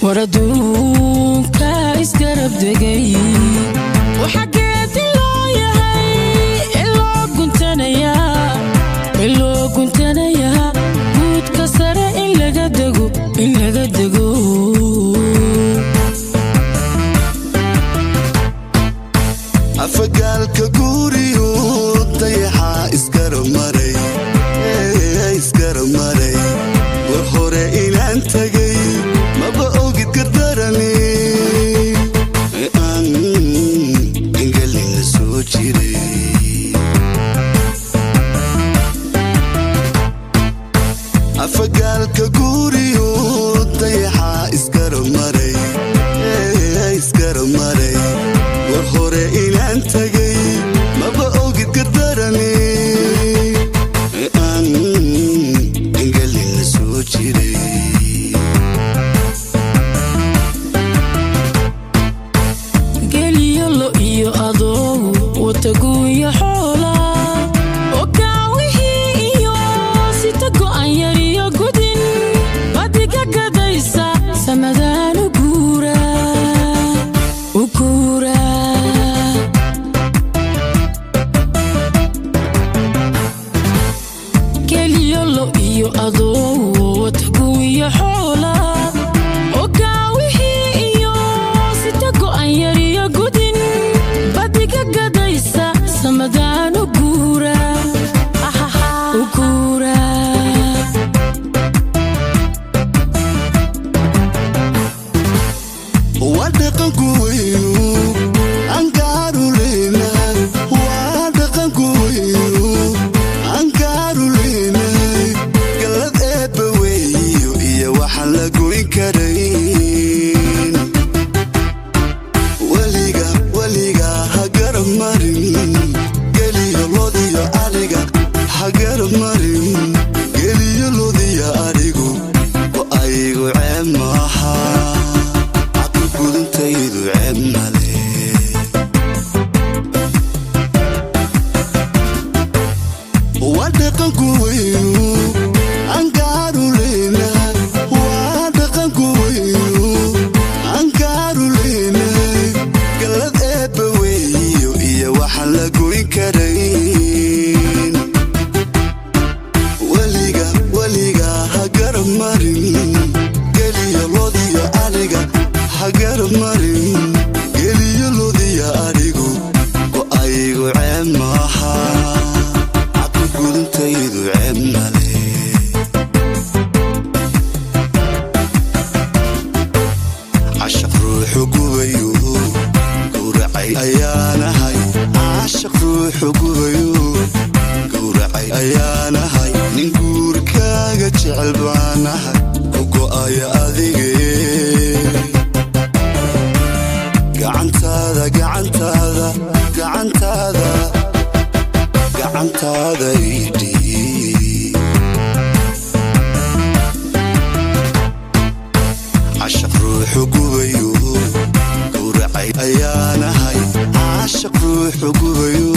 War adduunka isgarab degay, waxa geedi loo yahay ee loo guntanayaa, ee loo guntanayaa, guudka sare in laga dego, in laga dego. Afagaalka guuriyo dayaxa isgarab maray, isgarab maray. War hore inaan tagay maba ogid, gardarani aan engelina soo jiray. Afagaalka guuriyo dayaxa isgarab maray, isgarab maray. War hore inaan tagay maba ogid, gardarani aan engelina soo jiray. Geliyo lo iyo adoogu wataguuyo xoola oo kaawihii iyo sita go'an yar iyo gudin badiga gadaysa samadaan u guura, u guura. Geliyo lo iyo adoogu wataguuyo xoola oo kaawihii iyo sita go'an yar iyo gudin badiga gadaysa samadaan u guura, u guura. Waa dhaqanku weynu angaaruleyna, waa dhaqanku weynu angaaruleyna. Gallad eebba weeyo iyo waxaan la goyn karayn. Weliga, weliga ha garab marin geliyo lodiyo ariga, ha garab marin geliyo lodiyo arigu. Go-aygu ceeb maaha, caqli gudintaydu ceeb male. Waa dhaqanku weynu angaaruleyna, waa dhaqanku weynu angaaruleyna. Gallad eebba weeyo iyo waxaan la goyn karayn. Weliga, weliga ha garab marin geliyo lodiyo ariga, ha garab marin geliyo lodiyo arigu. Go-aygu ceeb maaha, caqli gudintaydu ceeb male. Cashaq ruuxu gubayo gowracay ayaanahay, cashaq ruuxu gubayo gowracay ayaanahay. Nin guurkaaga jecel baanahay, ku go'aya adige. Gacantaada, gacantaada, gacantaada, gacantaada idhii. Cashaq ruuxu gubayo gowracay ayaanahay, cashaq ruuxu gubayo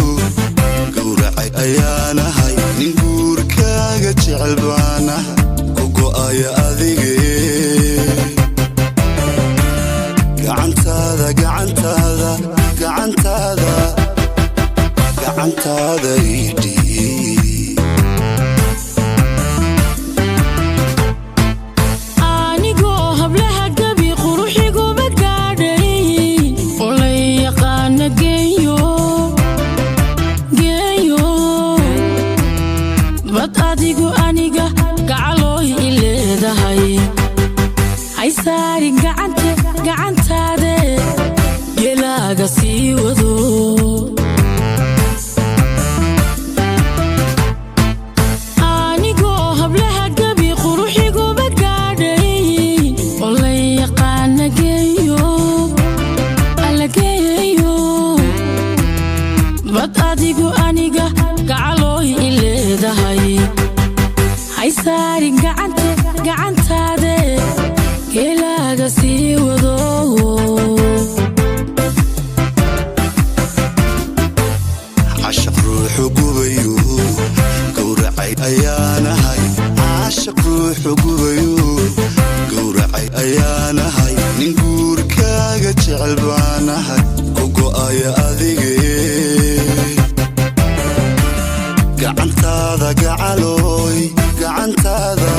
gowracay ayaanahay. Nin guurkaaga jecel baanahay, ku go'aya adige. Gacantaada, gacantaada, gacantaada, gacantaada idhii. Anigoo hablaha gabi quruxiguma gaadhay oo la yaqaana geeyo, geeyo, bad adigu aniga gacalooy i leedahay. Haysaarin gacante, gacantaade gelaaga sii wado. Anigoo hablaha gabi quruxiguma gaadhay oo la yaqaana geeyo, alla geeyo, bad adigu aniga gacalooy i leedahay. Haysaarin gacante, gacantaade gelaaga sii wado. Cashaq ruuxu gubayo gowracay ayaanahay, caashaq ruuxu gubayo gowracay ayaanahay. Nin guurkaaga jecel baanahay, ku go'aya adige. Gacantaada gacalooy, gacantaada,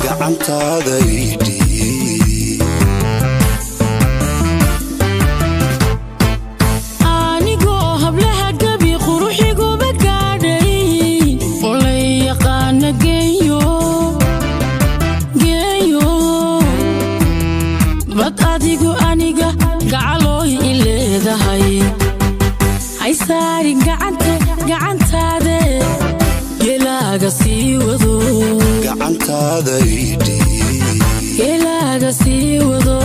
gacantaada idhiib. Anigoo hablaha gabi quruxiguba gaadhay, olay yaqaana geeyo geeyo, bad adigu aniga gacalooy i leedahay. Haysaarin gacanta, gacantaade, gelaaga sii wado. Gacantaada idhiib. Gelaaga sii wado.